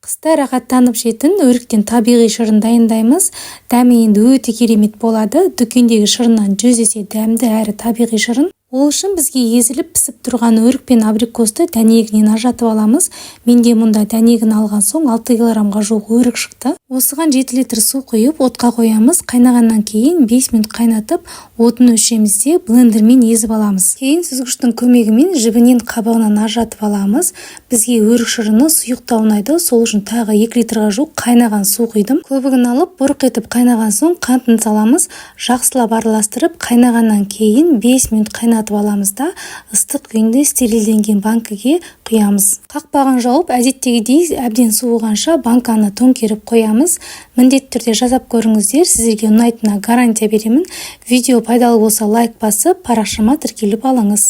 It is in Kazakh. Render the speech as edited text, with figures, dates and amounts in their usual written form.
Қыста рахаттанып жейтін өріктен табиғи шырын дайындаймыз. Дәмі енді өте керемет болады. Дүкендегі шырыннан 100 есе дәмді әрі табиғи шырын. Ол үшін бізге езіліп, пісіп тұрған өрік пен абрикосты дәнегінен ажыратып аламыз. Менде мұнда дәнегін алған соң 6 килограммға жуық өрік шықты. Осыған 7 литр су құйып, отқа қоямыз. Қайнағаннан кейін 5 минут қайнатып, отын өшіреміз де, блендермен езіп аламыз. Кейін сүзгіштің көмегімен жібінен, қабығынан ажыратып аламыз. Бізге өрік шырыны сұйықтау ұнайды, сол үшін тағы 2 литрға жуық қайнаған су құйдым. Көбігін алып, бұрқ етіп қайнаған соң, қантын саламыз. Жақсылап араластырып, қайнағаннан кейін 5 минут қайнатып аламыз да, ыстық күйінде стерилденген банкіге құямыз. Қақпағын жауып, әдеттегідей әбден суығанша банканы төңкеріп қоямыз. Міндетті түрде жасап көріңіздер, сіздерге ұнайтынына гарантия беремін. Видео пайдалы болса, лайк басып, парақшама тіркеліп алыңыз.